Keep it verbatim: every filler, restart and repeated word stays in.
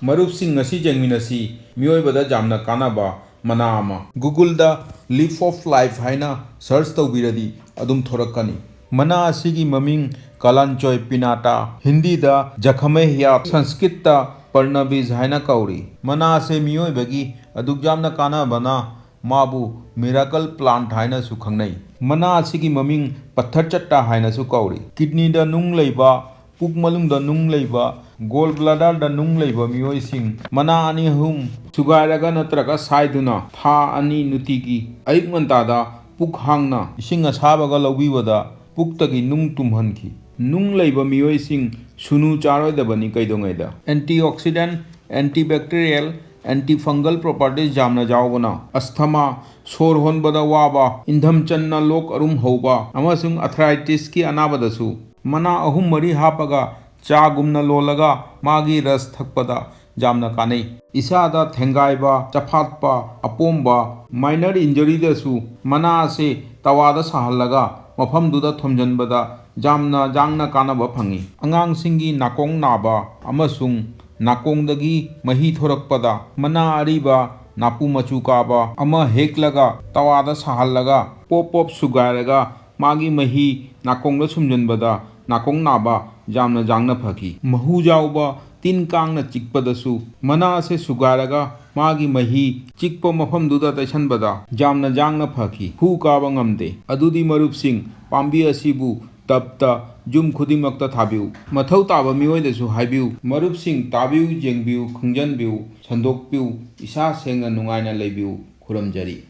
ꯃꯔꯨꯞꯁꯤꯡ, ꯉꯁꯤ ꯌꯦꯡꯃꯤꯟꯅꯁꯤ ꯃꯤꯑꯣꯏꯕꯗ ꯌꯥꯝꯅ ꯀꯥꯟꯅꯕ ꯃꯅꯥ ꯑꯃ꯫ Google-ꯗ Leaf of Life ꯍꯥꯏꯅ search ꯇꯧꯕꯤꯔꯗꯤ ꯑꯗꯨꯝ ꯊꯣꯔꯛꯀꯅꯤ꯫ ꯃꯅꯥ ꯑꯁꯤꯒꯤ ꯃꯃꯤꯡ Kalanchoe pinnata, ꯍꯤꯟꯗꯤꯗ ꯖꯈꯃꯦ ꯍꯌꯥꯠ, ꯁꯪꯁꯀ꯭ꯔꯤꯠꯇ ꯄꯔꯅꯕꯤꯖ ꯍꯥꯏꯅ ꯀꯧꯔꯤ꯫ ꯃꯅꯥ ꯑꯁꯤ ꯃꯤꯑꯣꯏꯕꯒꯤ ꯑꯗꯨꯛ ꯌꯥꯝꯅ ꯀꯥꯟꯅꯕꯅ ꯃꯥꯕꯨ miracle plant ꯍꯥꯏꯅꯁꯨ ꯈꯪꯅꯩ꯫ ꯃꯅꯥ ꯑꯁꯤꯒꯤ ꯃꯃꯤꯡ ꯄꯠꯊꯔ ꯆꯠꯇꯥ ꯍꯥꯏꯅꯁꯨ ꯀꯧꯔꯤ꯫ Kidney-ꯗ ꯅꯨꯡ ꯂꯩꯕ, ꯄꯨꯛ ꯃꯅꯨꯡꯗ ꯅꯨꯡ ꯂꯩꯕ, gall bladder-ꯗ ꯅꯨꯡ ꯂꯩꯕ ꯃꯤꯑꯣꯏꯁꯤꯡ ꯃꯅꯥ ꯑꯅꯤ ꯑꯍꯨꯝ ꯁꯨꯒꯥꯏꯔꯒ ꯅꯠꯇ꯭ꯔꯒ ꯁꯥꯏꯗꯨꯅ ꯊꯥ ꯑꯅꯤ ꯅꯨꯡꯇꯤꯒꯤ ꯑꯌꯨꯛ ꯉꯟꯇꯥꯗ ꯄꯨꯛ ꯍꯥꯡꯅ ꯏꯁꯤꯡ ꯑꯁꯥꯕꯒ ꯂꯧꯕꯤꯕꯗ ꯄꯨꯛꯇꯒꯤ ꯅꯨꯡ ꯇꯨꯝꯍꯟꯈꯤ꯫ ꯅꯨꯡ ꯂꯩꯕ ꯃꯤꯑꯣꯏꯁꯤꯡ ꯁꯨꯅꯨ ꯆꯥꯔꯣꯏꯗꯕꯅꯤ ꯀꯩꯗꯧꯉꯩꯗ꯫ Antioxidant, antibacterial, antifungal properties ꯌꯥꯝꯅ ꯌꯥꯎꯕꯅ asthma, ꯁꯣꯔ ꯍꯣꯟꯕꯗ ꯋꯥꯕ, ꯏꯟꯊꯝ ꯆꯟꯅ ꯂꯣꯛ ꯑꯔꯨꯝ ꯍꯧꯕ ꯑꯃꯁꯨꯡ arthritis-ꯀꯤ ꯑꯅꯥꯕꯗꯁꯨ ꯃꯅꯥ ꯑꯍꯨꯝ ꯃꯔꯤ ꯍꯥꯞꯄꯒ ꯆꯥꯒꯨꯝꯅ ꯂꯣꯜꯂꯒ ꯃꯥꯒꯤ ꯔꯁ ꯊꯛꯄꯗ ꯌꯥꯝꯅ ꯀꯥꯟꯅꯩ꯫ ꯏꯁꯥꯗ ꯊꯦꯡꯒꯥꯏꯕ, ꯆꯐꯥꯠꯄ, ꯑꯄꯣꯝꯕ, minor injury-ꯗꯁꯨ ꯃꯅꯥ ꯑꯁꯤ ꯇꯋꯥꯗ ꯁꯥꯍꯜꯂꯒ ꯃꯐꯝꯗꯨꯗ ꯊꯣꯝꯖꯤꯟꯕꯗ ꯌꯥꯝꯅ ꯌꯥꯡꯅ ꯀꯥꯟꯅꯕ ꯐꯪꯏ꯫ ꯑꯉꯥꯡꯁꯤꯡꯒꯤ ꯅꯥꯀꯣꯡ ꯅꯥꯕ ꯑꯃꯁꯨꯡ ꯅꯥꯀꯣꯡꯗꯒꯤ ꯃꯍꯤ ꯊꯣꯔꯛꯄꯗ ꯃꯅꯥ ꯑꯔꯤꯕ ꯅꯥꯄꯨ ꯃꯆꯨ ꯀꯥꯕ ꯑꯃ ꯍꯦꯛꯂꯒ ꯇꯋꯥꯗ ꯁꯥꯍꯜꯂꯒ ꯄꯣꯞ ꯄꯣꯞ ꯁꯨꯒꯥꯏꯔꯒ ꯃꯥꯒꯤ ꯃꯍꯤ ꯅꯥꯀꯣꯡꯗ ꯁꯨꯝꯖꯤꯟꯕꯗ ꯅꯥꯀꯣꯡ ꯅꯥꯕ ꯌꯥꯝꯅ ꯌꯥꯡꯅ ꯐꯈꯤ꯫ ꯃꯍꯨ ꯌꯥꯎꯕ ꯇꯤꯟ ꯀꯥꯡꯅ ꯆꯤꯛꯄꯗꯁꯨ ꯃꯅꯥ ꯑꯁꯤ ꯁꯨꯒꯥꯏꯔꯒ ꯃꯥꯒꯤ ꯃꯍꯤ ꯆꯤꯛꯄ ꯃꯐꯝꯗꯨꯗ ꯇꯩꯁꯟꯕꯗ ꯌꯥꯝꯅ ꯌꯥꯡꯅ ꯐꯈꯤ꯫ ꯍꯨ ꯀꯥꯕ ꯉꯝꯗꯦ꯫ ꯑꯗꯨꯗꯤ ꯃꯔꯨꯞꯁꯤꯡ, ꯄꯥꯝꯕꯤ ꯑꯁꯤꯕꯨ tub-ꯇ ꯌꯨꯝ ꯈꯨꯗꯤꯡꯃꯛꯇ ꯊꯥꯕꯤꯌꯨ꯫ ꯃꯊꯧ ꯇꯥꯕ ꯃꯤꯑꯣꯏꯗꯁꯨ ꯍꯥꯏꯕꯤꯌꯨ꯫ ꯃꯔꯨꯞꯁꯤꯡ, ꯇꯥꯕꯤꯌꯨ, ꯌꯦꯡꯕꯤꯌꯨ, ꯈꯪꯖꯟꯕꯤꯌꯨ, ꯁꯟꯗꯣꯛꯄꯤꯌꯨ꯫ ꯏꯁꯥ ꯁꯦꯡꯅ ꯅꯨꯡꯉꯥꯏꯅ ꯂꯩꯕꯤꯌꯨ꯫ ꯈꯨꯔꯨꯝꯖꯔꯤ꯫